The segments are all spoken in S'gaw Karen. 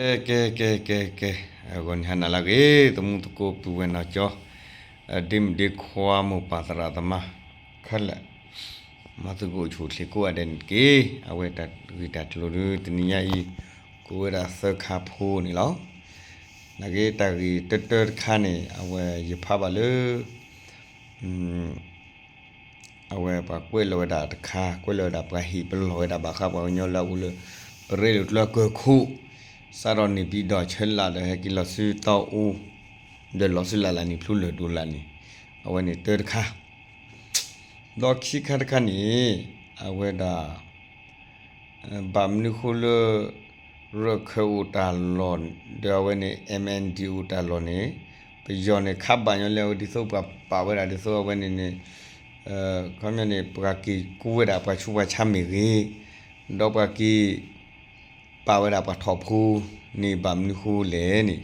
ကဲ ကဲ ကဲ ကဲ ကဲ, အဂီၢ်န့ၣ် ဟါနၤလၢအဂ့ၤ သမူသကိးပုၢ်ဝဲၢ်နီၢ်ကၠီ, ဒ့မုၣ်ဒ့ခွါ မိၢ်ပၢ်သရၣ်သမါခဲလၢာ်, မၤသကိးအိၣ်ဆူၣ်အိၣ်ချ့ကိးဂၤဒဲးန့ၣ်တက့ၢ်. အဝဲတၢ်ဂ့ၢ်တၢ်ကျိၤဒု တနံၤညါအံၤ ကိးဝဲဒၣ်သၢခါဖိန့ၣ်လီၤ. နာ်က့တၢ်ဂ့ၢ်တၢတၢတခါန့ၣ် အဝဲယဖးဘၣ်လၢ အဝဲပှၤကွဲးလီၤဝဲဒၣ်တခါ ကွဲးလီၤဝဲဒၣ် ပှၤဟ့ၣ်ပလီၢ်ဝဲဒၣ်ဘၣ်ဃးပှၤကညီလၢအအိၣ်လၢ ပရ့လိာ်ကျဲကၢၢ်ခိၣ်, စးထီၣ်န့ၣ် ဘံၣ်ဒီၣ်ဆၢလၢ်ဒီး ဟဲက့ၤလီၤဆူတီအူ ဒီးလီၤဆူလၢ်လၢ်န့ၣ် ဖျိလၢၢ်ဒိၣ်လၢ်န့ၣ်, အဝဲန့ၣ်တၢတခါ ဒီးခံခါတခါန့ၣ် အဝဲဒၣ် ဘၣ်မနုၤဃိလၢ ရၢၢ်ခၢၣ်အိၣ်တၢ်လီၢ် ဒီးအဝဲန့ၣ် MNDAA အိၣ်တၢ်လီၢ်န့ၣ် ပယီၤန့ၣ်ခးဘၣ်ညီလၢ ဒ်သိးပှၤပာ်ဝဲဒၣ်ဒ်သိးအဝဲန့ၣ်န့ၣ် ခီပညီန့ၣ် ပှၤက့ၤကူဝဲဒၣ်ပှၤဆူးပှၤဆါမ့ၢ်ဂ့ၤ, ဒီးပှၤက့ၤ ပာ်ဝဲဒၣ်ပှၤထီၣ်ဖိန့ၣ် ဘၣ်မနုၤဃိလဲၣ်န့ၣ်,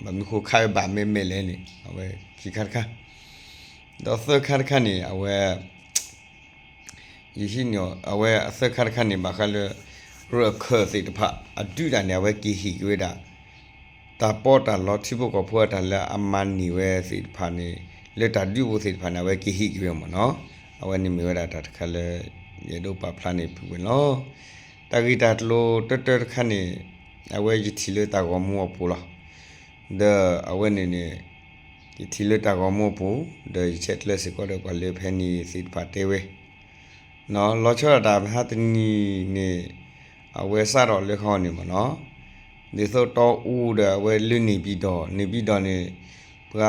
ဘၣ်မနုၤဃိခးဝဲဘၣ်မ့ၢ်မ့ၢ်လဲၣ်န့ၣ် အဝဲခံခါတခါ, ဒီးသၢခါတခါန့ၣ် အဝဲ ယဟံးန့ၢ်အီၤ အဝဲအသၢခါတခါန့ၣ် ဘၣ်ဃးလၢ ရၢၢ်ခၢၣ်သ့ၣ်တဖၣ် အဒုးတၢ်န့ၣ် အဝဲက့ၤဟ့ၣ်က့ၤဝဲဒၣ် တၢ်ပီးတၢ်လီထံဖိကီၢ်ဖိအတၢ်လၢ အမၤန့ၢ်ဝဲသ့ၣ်တဖၣ်န့ၣ် လၢတၢ်ဒုးပူၤသ့ၣ်တဖၣ်န့ၣ် အဝဲက့ၤဟ့ၣ်က့ၤဝဲမ့ၢ်နီၤ. အဝဲန့ၣ်မ့ၢ်ဝဲဒၣ်တၢ်တခါလၢ ယအဲၣ်ဒိးပာ်ဖျါန့ၢ်ပုၢ်ဝဲၢ်လီၤ. တၢ်ဂ့ၢ်တၢ်ကျိၤတၢတၢတခါန့ၣ် အဝဲယထံၣ်လၢတၢ်ဂီၤမူအပူၤလီၤ. ဒီးအဝဲန့ၣ်န့ၣ် ယထံၣ်လၢတၢ်ဂီၤမူအပူၤ ဒီးယဆဲးကျၢစ့ၢ်ကီးဒီးပှၤလၢဖဲန့ၣ်သ့ၣ်တဖၣ်တဲဝဲ လီၤဆီဒၣ်တၢ်မဟါတနံၤန့ၣ် အဝဲစးထီၣ်လၢဃီန့ၣ်မ့ၢ်နီၤ, ဒ်သိးတီအူဒီးအဝဲလၢန့ၣ်ဘံၣ်ဒီၣ် န့ၣ်ဘံၣ်ဒီၣ်န့ၣ် ပှၤ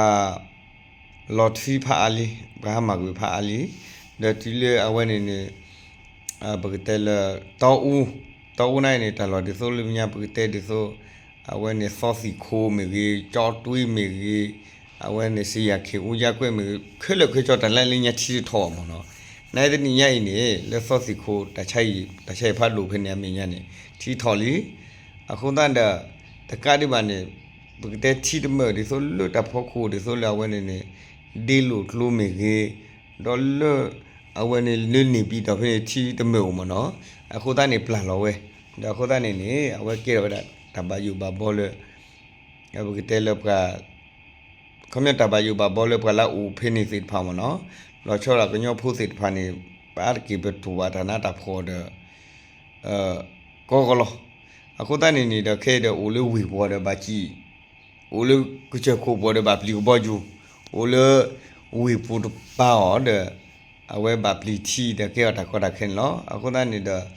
လီၤထွံဖးအါလံ, ပှၤဟးမၤကွံာ်ဖးအါလံ, ဒီးတုၤလၢအဝဲန့ၣ်န့ၣ် ပကတဲလၢ တီအူ, တီအူန့ၣ်န့ၣ် တၢ်လီၢ်ဒ်သိးလၢညါ ပကတဲဒ်သိး အဝဲန့ၣ်သီသံၣ်ခိၣ်မ့ၢ်ဂ့ၤ, ကၠီတွံမ့ၢ်ဂ့ၤ, အဝဲန့ၣ်စယၤခ့ၣ်အူယါကွဲးမ့ၢ်ဂ့ၤ, ခဲလၢာ်ခဲဆ့တၢ်လၢလၢညါထံတထီၣ်အီၤမ့ၢ်နီၤ. နတနံၤညါအံၤန့ၣ် လၢသီသံၣ်ခိၣ် တၢ်ဆါဟံၣ်ဖးဒိၣ်ဖဲန့ၣ်အမဲာ်ညါန့ၣ် ထံထီၣ်လံ. အဃိသတးဒီး တကးဒံးဘၣ်န့ၣ် ပကတဲထံတမၢၢ်ဒ်သိးလၢတၢ်ဖီခိၣ် ဒ်သိးလၢအဝဲန့ၣ်န့ၣ် ဒ့လိာ်ကျိမ့ၢ်ဂ့ၤ, ဒီးလၢ အဝဲန့ၣ်လၢန့ၣ်ဘံၣ်ဒီၣ်ဖဲန့ၣ် ထံတမၢၢ်အိၣ်မ့ၢ်နီၤ. အဃိသတးန့ၣ်ပျၢ်လီၤဝဲ, ဒီးအဃိသတးန့ၣ်န့ၣ် အဝဲကဲထီၣ်ဝဲဒၣ်တၢ်ဘၣ်ယိၣ်ဘၣ်ဘီလၢ ပကတဲလၢပှၤ ခီပညီတၢ်ဘၣ်ယိၣ်ဘၣ်ဘီလၢပှၤလၢအအိၣ်ဖဲန့ၣ်သ့ၣ်တဖၣ်မ့ၢ်နီၤ, လီၤဆီဒၣ်ကညီဖိသ့ၣ်တဖၣ်န့ၣ် ပအါတက့ၢ်ပတူၢ်ဘၣ်တၢ်နးတၢ်ဖှီၣ်ဒီး ကီကီလီၤ. အဃိသတးန့ၣ်န့ၣ်ဒီး ခဲအံၤဒီးအိၣ်လၢဝ့ၢ်ပူၤဒီးဘၣ်စံၣ်, အိၣ်လၢကစၢၢ်ခိၣ်ပူၤဒီးဘၣ်ပျံၤကဘီယူၤ, အိၣ်လၢဝ့ၢ်ပူၤတပၤအီၤဒီး အဝဲဘၣ်ပျံၤထံဒီးကဲအီၤတၢ်ကီတၢ်ခဲန့ၣ်လီၤ. အဃိသတးန့ၣ်ဒီး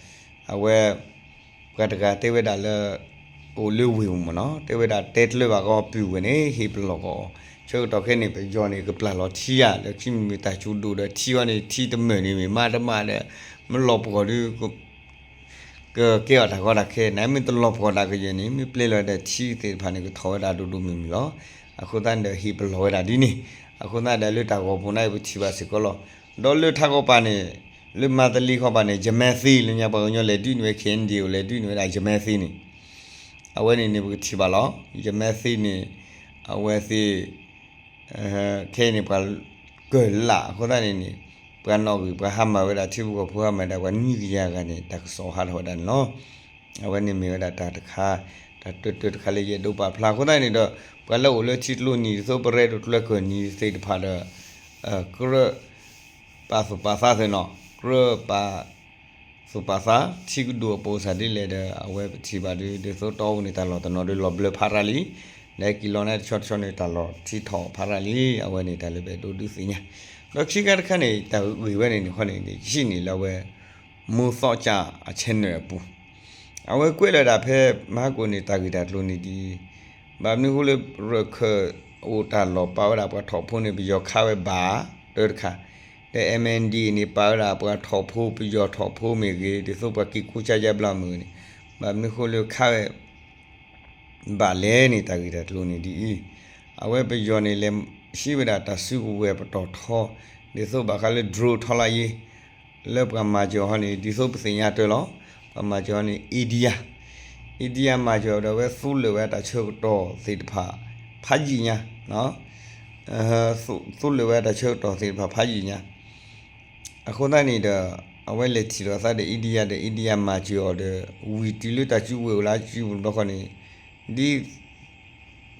အဝဲ ပှၤတဂၤတဲဝဲဒၣ်လၢ အိၣ်လၢဝ့ၢ်ပူၤမ့ၢ်နီၤ, တဲဝဲဒၣ်တဲတလၢဘၣ်ကီပုၢ်ဝဲၢ်န့ၣ် ဟ့ၣ်ပလီၢ်ကီးအီၤ, ဆၢကတီၢ်ခဲအံၤန့ၣ် ပယီၤန့ၣ် ကပျၢ်လီၤထံဧါ, ဒီးခံမံၤမံၤတၢ်စူၤဒိၣ်ဒီးထံအီၤန့ၣ် ထံတမၢၢ်န့ၣ်မ့ၢ်မးတမးဒီး မ့ၢ်လီၤပှီၢ်ဒီး ကကဲအီၤတၢ်ကီတၢ်ခဲ, နမ့ၢ်တလီၤပှီၢ်ဒၣ်ကယဲၢ်န့ၣ် မ့ၢ်ပျဲလီၤဒီးထံသ့ၣ်တဖၣ်န့ၣ် ကထီၣ်ဝဲဒၣ်ဒိၣ်ဒိၣ်မုၢ်မုၢ်လီၤ. အဃိသတးန့ၣ်ဒီးဟ့ၣ်ပလီၢ်ဝဲဒၣ်ဒ်န့ၣ်, အဃိသတးဒီးလၢတၢ်ဂီၤပူၤန့ၣ် ပထံၣ်ဘၣ်စ့ၢ်ကီးလီၤ. ဒီးလၢထးခီပၤန့ၣ် လၢမၤသလံခီပၤန့ၣ် ယမဲသ့ လၢညါပှၤကညီလဲၤဒုးန့ၢ်ဝဲ ခဲအံၤဒ်အိၣ်လဲၤဒုးန့ၢ်ဝဲဒၣ်ယမဲသ့န့ၣ်, အဝဲန့ၣ်န့ၣ် ပကထံၣ်ဘၣ်လီၤ. ယမဲသ့န့ၣ် အဝဲသ့ၣ် ခဲအံၤန့ၣ် ပှၤကၢၢ်လၢ်အဃိသတးန့ၣ်န့ၣ် ပှၤနီၣ်ဂံၢ် ပှၤဟးမၤဝဲဒၣ် ထံဖိကီၢ်ဖိဟးမၤဒၣ်ပှၤနွံကယၤဂၤန့ၣ် တၢ်ကစီၣ်ဟးထီၣ်ဝဲဒၣ်န့ၣ်လီၤ. အဝဲန့ၣ်မ့ၢ်ဝဲဒၣ်တၢ်တခါ တၢ်တၢတၢတခါလၢယအဲၣ်ဒိးပာ်ဖျါအဃိသတးန့ၣ်ဒီး ပှၤလၢအိၣ်လၢထံကျိနံၤဒ်သိး ပရဲဒိၣ်ကျဲကၢၢ်နံၤသ့ၣ်တဖၣ်ဒီး ကြၢး ပာ်သူၣ်ပာ်သးသ့ၣ်နီၤ, ကြၢးပာ်သူၣ်ပာ်သး ထံကဒိၣ်အပိာ်စၢ်ဒ်လဲၣ်ဒီး အဝဲပထံၣ်ဘၣ်ဒုး ဒ်သိးတီအူန့ၣ်တၢ်လီၢ်တနီၤဒီးလီၤဘျၢဖးရၤလံ, ဒီးက့ၤလီၤန့ၣ်တဆီတဆီန့ၣ် တၢ်လီၢ်ထံထီၣ်ဖးရၤလံ, အဝဲန့ၣ်တၢ်လၢပအဲၣ်ဒိးဒုးသ့ၣ်ညါ. ဒီးခံခါတခါန့ၣ် တၢ်ဂ့ၢ်ဝဲန့ၣ်န့ၣ်ခီန့ၣ် ယဟံးန့ၢ်လၢအဝဲ မိၢ်သီကၠၣ်အ channel အပူၤ အဝဲကွဲးလီၤဒၣ်ဖဲမဟါကိၣ်န့ၣ် တၢ်ဂ့ၢ်တၢ်ကျိၤန့ၣ်ဒ်အံၤ, ဘၣ်မနုၤဃိလၢ ရၢၢ်ခၢၣ်အိၣ်တၢ်လီၢ်ပာ်ဝဲဒၣ်ပှၤထီၣ်ဖိန့ၣ် ပယီၤခးဝဲဘၣ် တၢတခါ, ဒီး MNDAA န့ၣ် ပာ်ဝဲဒၣ်ပှၤထီၣ်ဖိ ပယီၤထီၣ်ဖိမ့ၢ်ဂ့ၤ ဒ်သိးပှၤက့ၤကူကၠါယါဘျီမ့ၢ်ဂ့ၤန့ၣ် ဘၣ်မနုၤဃိလၢခးဝဲ ဘၣ်လဲၣ်န့ၣ် တၢ်ဂ့ၢ်တၢ်ကျိၤန့ၣ်ဒ်အံၤ, အဝဲပယီၤန့ၣ် လဲၤဟံးဝဲဒၣ်တၢ်စုကဝဲၤပတီၢ်ထီ, ဒ်သိးဘၣ်ဃးလၢ drone ထီလၢယ့, လၢပှၤမၤစၢၤဟီန့ၣ် ဒ်သိးပသ့ၣ်ညါတၢ်လီၤ, ပှၤမၤစၢၤဟီန့ၣ် India, India မၤစၢၤဒီးအဝဲသူလၢာ်ဝဲတၢ်ဆၢကတီၢ်သ့ၣ်တဖၣ် ဖးယံာ်ညါ သူလၢာ်ဝဲတၢ်ဆၢကတီၢ်သ့ၣ်တဖၣ်ဖးယံာ်ညါ အဃိသတးန့ၣ်ဒီး အဝဲလဲၤထံၣ်လိာ်သးဒီး India ဒီး India မၤစၢၤအီၤဒီး ဝံၤတုၤလၢတၢ်စုကဝဲၤအိၣ်လၢစုပူၤတဘျီဃီန့ၣ်, ဒ်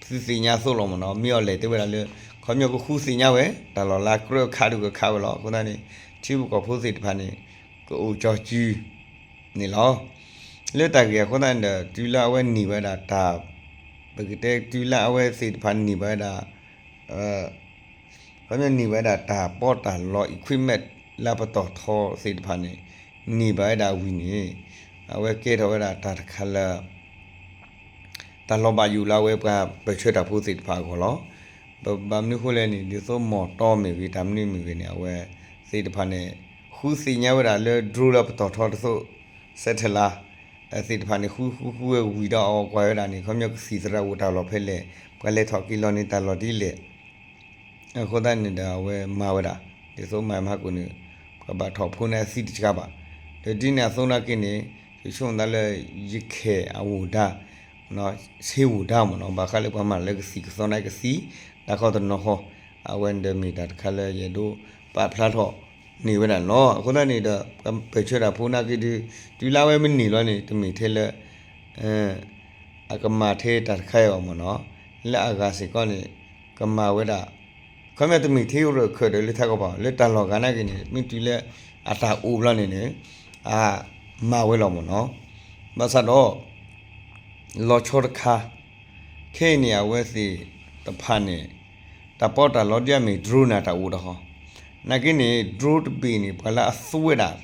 သုသ့ၣ်ညါအသိးလီၤမ့ၢ်နီၤ, မ့ၢ်အီၤလဲၣ်တဲဝဲဒၣ်လၢ ခီပညီကဃုသ့ၣ်ညါဝဲ တၢ်လီၢ်လၢကြၢးခးဒုးကခးဝဲလီၤ. အဃိသတးန့ၣ် ထံဖိကီၢ်ဖိသ့ၣ်တဖၣ်န့ၣ် ကအိၣ်ကၠီစုန့ၣ်လီၤ. လၢတၢ်ဂ့ၢ်အဃိသတးန့ၣ်ဒီး တုၤလၢအဝဲန့ၢ်ဝဲဒၣ်တၢ် ပကတဲတုၤလၢအဝဲသ့ၣ်တဖၣ်န့ၢ်ဘၣ်ဝဲဒၣ် ခီပညီန့ၢ်ဘၣ်ဝဲဒၣ်တၢ်ပီးတၢ်လီ equipment လၢပတီၢ်ထီသ့ၣ်တဖၣ်န့ၣ် န့ၢ်ဘၣ်ဝဲဒၣ်ဝံၤန့ၣ် အဝဲကဲထီၣ်ဝဲဒၣ်တၢ်တခါလၢ တၢ်လီၤဘၣ်ယိၣ်လၢအဝဲပှၤပၢၢ်ဆၢတၢ်ဖိသ့ၣ်တဖၣ်အဂီၢ်လီၤ. ဘၣ်မနုၤဃိလဲၣ်န့ၣ် ဒ်သိးမီၢ်တီမ့ၢ်ဂ့ၤ တၢ်မနုၤမ့ၢ်ဂ့ၤန့ၣ် အဝဲသ့ၣ်တဖၣ်န့ၣ် ဃုသ့ၣ်ညါဝဲဒၣ်လၢ drone လၢပတီၢ်ထီတသိး satellite သ့ၣ်တဖၣ်န့ၣ် ဃုဃုဃုဝဲဝံၤဒီးအဝဲကွၢ်ဝဲဒၣ်န့ၣ် ခီပညီကသံၣ်သရၣ်အိၣ်တၢ်လီၢ်ဖဲလဲၣ် ပှၤလဲၤထီၣ်က့ၤလီၤန့ၣ်တၢ်လီၢ်ဒ်လဲၣ် အဃိသတးန့ၣ်ဒီးအဝဲမၤဝဲဒၣ် ဒ်သိးမၤမဟါကိၣ်န့ၣ် ပှၤဘၣ်ထီၣ်ဖိန့ၣ်အသံတစှၤဘၣ်. ဒီးဒ်န့ၣ်အသိးနာ်က့န့ၣ် ယဆိကမိၣ်သးလၢ ယခဲၣ်အဝိၢ်ဒါ ဆ့ဝိၢ်ဒါမ့ၢ်နီၤ ဘၣ်ဃးလၢပှၤမၤလၢကသံၣ်ကသီန့ၣ်ကသံၣ် တၢ်ခီတနီၤဃီ အဝဲန့ၣ်ဒီးမ့ၢ်တၢ်တခါလၢယအဲၣ်ဒိးပာ်ဖျါထီၣ်န့ၢ်ဝဲဒၣ်န့ၣ်လီၤ. အဃိသတးန့ၣ်ဒီး ပှၤပၢၢ်ဆၢတၢ်ဖိနာ်က့ဒုး တုၤလၢအဝဲမ့ၢ်န့ၢ်လီၤန့ၣ် တမ့ၢ်ထဲလၢ အကမၤထဲတၢ်တခါအံၤအီၤမ့ၢ်နီၤ, လၢအဂၤစ့ၢ်ကီးန့ၣ် ကမၤဝဲဒၣ် ခီပညီတမ့ၢ်ထဲရၢၢ်ခၢၣ်ဒီးလၢထးကီၢ်ပၤ လၢတၢ်လီၢ်ဂၤနာ်က့န့ၣ် မ့ၢ်တုၤလၢအတၢ်အိၣ်ဘျီန့ၣ်န့ၣ် အမၤဝဲလီၤမ့ၢ်နီၤ. ဘၣ်ဆၣ်ဒီး လီၤဆီတခါ ခဲအံၤန့ၣ် အဝဲသ့ၣ်တဖၣ်န့ၣ် တၢ်ပီးတၢ်လီဒ်အမ့ၢ် drone န့ၣ် တၢ်အိၣ်တခီ, နာ်က့န့ၣ် drone တဘ့ၣ်န့ၣ် ပှၤလၢအသူဝဲဒၣ်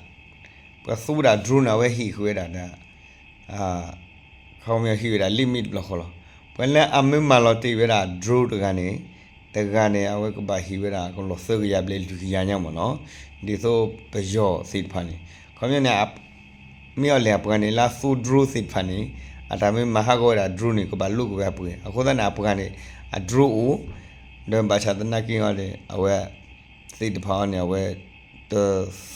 ပှၤသူဝဲဒၣ် drone န့ၣ် အဝဲဟ့ၣ်ဃုာ်ဝဲဒၣ်ဒီး ခီပညီဟ့ၣ်ဝဲဒၣ် limit တဘျီဃီလီၤ. ပှၤလၢအမ့ၢ်မၤလီၤတ့ၢ်ဝဲဒၣ် drone တဂၤန့ၣ် တဂၤန့ၣ် အဝဲကဘၣ်ဟ့ၣ်ဝဲဒၣ်ကလီၢ်သၢကယၤဘျဲၣ်လွံၢ်ကယၤညါမ့ၢ်နီၤ, ဒ်သိးပယီၤသ့ၣ်တဖၣ်န့ၣ် ခီပညီန့ၣ် မ့ၢ်အီၤလဲၣ်အပှၤန့ၣ် လၢအသူ drone သ့ၣ်တဖၣ်န့ၣ် အတၢ်မ့ၢ်မၤဟးဂီၤဝဲဒၣ် drone န့ၣ် ကဘၣ်လိၣ်က့ၤဝဲအပှ့ၤ, အဃိသတးန့ၣ် အပှၤန့ၣ် အ drone အိၣ် ဒီးဘၣ်ဆၣ်သနာ်က့အီၤန့ၣ် အဝဲသ့ၣ်တဖၣ်အီၤန့ၣ် အဝဲတ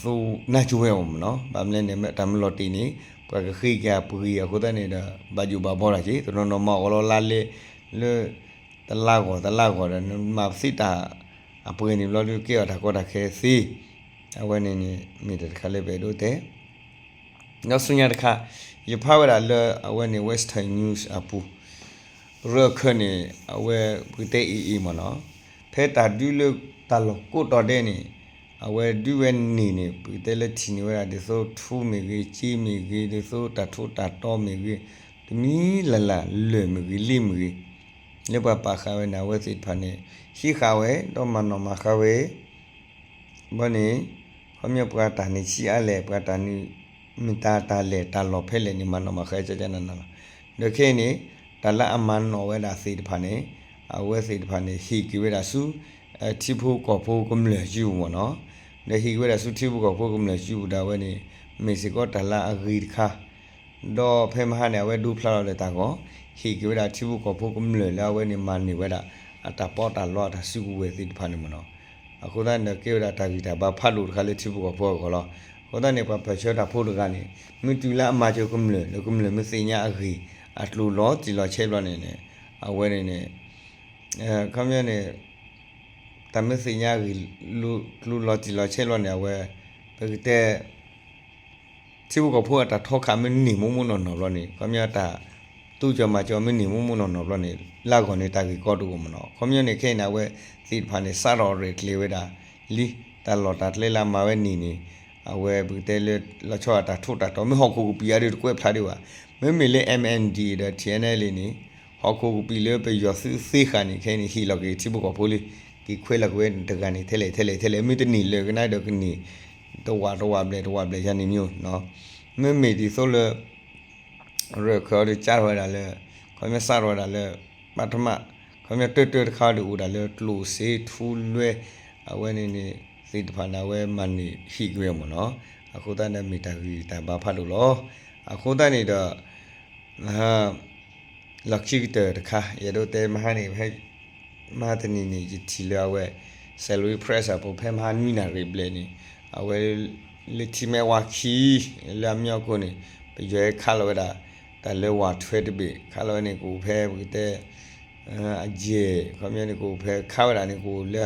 သူနၢ်ကၠိဝဲအီၤမ့ၢ်နီၤ, ဘၣ်မနုၤလဲၣ်န့ၣ် တၢ်မ့ၢ်လီၤတ့ၢ်န့ၣ် ပှၤကဃ့က့ၤအပှ့ၤအဃိသတးန့ၣ်ဒီး ဘၣ်ယိၣ်ဘၣ်ဘီတၢ်က့ၤ တနီၤနီၤမၤအီၣ်လီၤလါလဲလၢ တလါဂီၢ်တလါဂီၢ်ဒီး နမၤပသ့တၢ် အပှ့ၤန့ၣ်ဘျီဒုးကဲအီၤတၢ်ကီတၢ်ခဲသ့, အဝဲန့ၣ်န့ၣ် မ့ၢ်တၢ်တခါလၢပအဲၣ်ဒိးတဲ ဒီးဆူညါတခါ ယဖးဝဲဒၣ်လၢအဝဲန့ၣ် Western News အပူၤ ရၢၢ်ခၢၣ်န့ၣ် အဝဲပကတဲအံၤအံၤမ့ၢ်နီၤ, ဖဲတၢ်ဒုးလၢတၢ်လီၢ်ကိးတီၤဒဲးန့ၣ် အဝဲဒုးဝဲန့ၣ်န့ၣ် ပကတဲလၢထံၣ်န့ၢ်ဝဲဒၣ်ဒ်သိးထူမ့ၢ်ဂ့ၤ စ့မ့ၢ်ဂ့ၤ ဒ်သိးတၢ်ထူးတၢ်တီၤမ့ၢ်ဂ့ၤ တမံၤလၢ်လၢ်လၢၢ်မ့ၢ်ဂ့ၤလ့မ့ၢ်ဂ့ၤ လၢပှၤပာ်ဃာ်ဝဲန့ၣ် အဝဲသ့ၣ်တဖၣ်န့ၣ် ဟံးဃာ်ဝဲ ဒီးမၤနီၣ်မၤဃာ်ဝဲ ဘီန့ၣ် ခီပညီပှၤတၢ်န့ၣ်ဆံးအါလဲၣ် ပှၤတၢ်န့ၣ် မ့ၢ်တၢ်တၢ်လဲၢ်တၢ်လီၢ်ဖဲလဲၣ်န့ၣ် မၤနီၣ်မၤဃာ်ကကနနလီၤ. ဒီးခဲအံၤန့ၣ် တၢ်လၢအမၤနီၣ်ဝဲဒၣ်သ့ၣ်တဖၣ်န့ၣ် အဝဲသ့ၣ်တဖၣ်န့ၣ် ဟ့ၣ်က့ၤဝဲဒၣ်ဆူ ထံဖိကီၢ်ဖိကမျၢၢ်စုပူၤမ့ၢ်နီၤ. ဒီးဟ့ၣ်က့ၤဝဲဒၣ်ဆူထံဖိကီၢ်ဖိကမျၢၢ်စုပူၤဒီးအဝဲန့ၣ် မ့ၢ်စ့ၢ်ကီးတၢ်လၢအဂ့ၤတခါ ဒီးဖဲမဟါန့ၣ် အဝဲဒိဖျါလီၤဒီးတၢ်ဂီၤ ဟ့ၣ်က့ၤဝဲဒၣ်ထံဖိကီၢ်ဖိကမျၢၢ်လၢအဝဲန့ၣ်မၤန့ၢ်ဝဲဒၣ် အတၢ်ပီးတၢ်လီအတၢ်စုကဝဲၤသ့ၣ်တဖၣ်န့ၣ်မ့ၢ်နီၤ. အဃိသတးန့ၣ်ဒီးကဲဝဲဒၣ်တၢ်ဂံၢ်တၢ်ဘါဖးဒိၣ်တခါလၢထံဖိကီၢ်ဖိအဂီၢ်လီၤ. အဃိသတးန့ၣ် ပှၤပၢၢ်ဆၢတၢ်ဖိတဂၤန့ၣ် မ့ၢ်တုၤလၢအမၤစၢၤကမျၢၢ် ဒီးကမျၢၢ်မ့ၢ်သ့ၣ်ညါအဂ့ၢ် အကျိၤလီၤတံၢ်လီၤဆဲးဘျီန့ၣ်န့ၣ် အဝဲန့ၣ်န့ၣ် ခီပညီန့ၣ် တၢ်မ့ၢ်သ့ၣ်ညါအဂ့ၢ် ကျိၤလီၤတံၢ်လီၤဆဲးဘျီန့ၣ် အဝဲ ပကတဲ ထံဖိကီၢ်ဖိအတၢ်ထီခးမ့ၢ်န့ၢ်မိၢ်မိၢ်နီၢ်နီၢ်ဘျီန့ၣ် ခီပညီတၢ်သူကၠီၤမၤကၠီၤမ့ၢ်န့ၢ်မိၢ်မိၢ်နီၢ်နီၢ်ဘျီန့ၣ် လၢအဂီၢ်န့ၣ်တၢ်ဂ့ၢ်ကီတအိၣ်မ့ၢ်နီၤ. ခီပညီန့ၣ်ခဲအံၤန့ၣ် အဝဲသ့ၣ်တဖၣ်န့ၣ် စးထီၣ်ရဲၣ်ကျဲၤဝဲဒၣ်လံ တၢ်လီၢ်တၢ်ကျဲလၢအမၤဝဲန့ၣ်န့ၣ် အဝဲပကတဲလၢ လီၤဆီအတၢ်ထူးတၢ်တီၤ မ့ၢ်ဟီၣ်ခိၣ်ကပံာ်အါဒုးတကွဲးဖျါဒံးဘၣ်. မ့မ့ၢ်လၢ M N D A ဒီး T N L A န့ၣ် ဟီၣ်ခိၣ်ကပံာ်လၢပယီၤသုးသ့ဃာ်န့ၣ် ခဲအံၤန့ၣ် ဟ့ၣ်လီၤက့ၤထံဖိကီၢ်ဖိလံ က့ၤခွဲးလီၤက့ၤဝဲတဂၤန့ၣ် ထဲလဲၣ်ထဲလဲၣ်ထဲလဲၣ် မ့ၢ်တန့ၢ်လၢာ်ကနါဒီးကန့ၢ် တဝာ်တဝာ်ဘျဲၣ်တဝာ်ဘျဲၣ်ယၤန့ၣ် မ့ၢ်နီၤ. မ့မ့ၢ်ဒ်သိးလၢ ရၢၢ်ခၢၣ်အီၤဒီးကၢထီၣ်ဝဲဒၣ်လၢ ခီပညီစးထီၣ်ဝဲဒၣ်လၢ ပထမ ခီပညီတၢၢ်တၢၢ်တခါအီၤဒီးအိၣ်ဒၣ်လၢ ကျိၣ်စ့ထူလွဲ အဝဲန့ၣ်န့ၣ် သ့ၣ်တဖၣ်န့ၣ် အဝဲမၤန့ၢ်ဟ့ၣ်က့ၤဝဲမ့ၢ်နီၤ. အဃိသတးန့ၣ်မ့ၢ်တၢ်ဂံၢ်တၢ်ဘါဖးဒိၣ်လီၤ. အဃိသတးန့ၣ်ဒီး လီၢ်ခံကတၢၢ်တခါ ယအဲၣ်ဒိးတဲမဟါန့ၣ် ဖဲမဟါတနံၤန့ၣ် ယထံၣ်လၢအဝဲ Salween Press အပူၤ ဖဲမဟါနွံနၣ်ရံၣ်ဘျဲၣ်န့ၣ် အဝဲလၢထံမဲဝါခံ လၢအမ့ၢ်အခိၣ်န့ၣ် ပယီၤဟဲခးလီၤဝဲဒၣ် တၢ်လၢဝၢ်ထွဲတဘ့ၣ် ခးလီၤဝဲန့ၣ် ကအိၣ်ဖဲပကတဲ အယဲၢ် ခီပညီန့ၣ် ကအိၣ်ဖဲခးဝဲဒၣ်န့ၣ် ကအိၣ်လၢ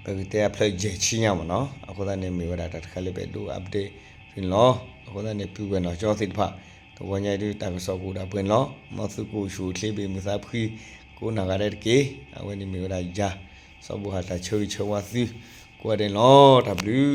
ပကတဲအဖျၢၣ်ယဲၢ်ဆံညါမ့ၢ်နီၤ. အဃိသတးန့ၣ် မ့ၢ်ဝဲဒၣ်တၢ်တခါလၢပအဲၣ်ဒိး update န့ၣ်လီၤ. အဃိသတးန့ၣ် ပုၢ်ဝဲၢ်နီၢ်ကၠီသ့ၣ်တဖၣ် တဂီၤညါအံၤဒုး တၢ်ကစီၣ်ကအိၣ်ဒၣ်ပှဲၤန့ၣ်လီၤ. မ်သုကအိၣ်ဆူၣ်အိၣ်ချ့ ဘၣ်မုာ်သးဖှံ ကိးနၢ်ဂၤဒဲးတက့ၢ်. အဝဲန့ၣ်မ့ၢ်ဝဲဒၣ်ယၤ စီၤဘိၣ်ဟၣ်တၢ်ဆၢဂ့ၤဆၢဝါသု ကိးဂၤဒဲးန့ၣ်လီၤ. တၢ်ဘျုး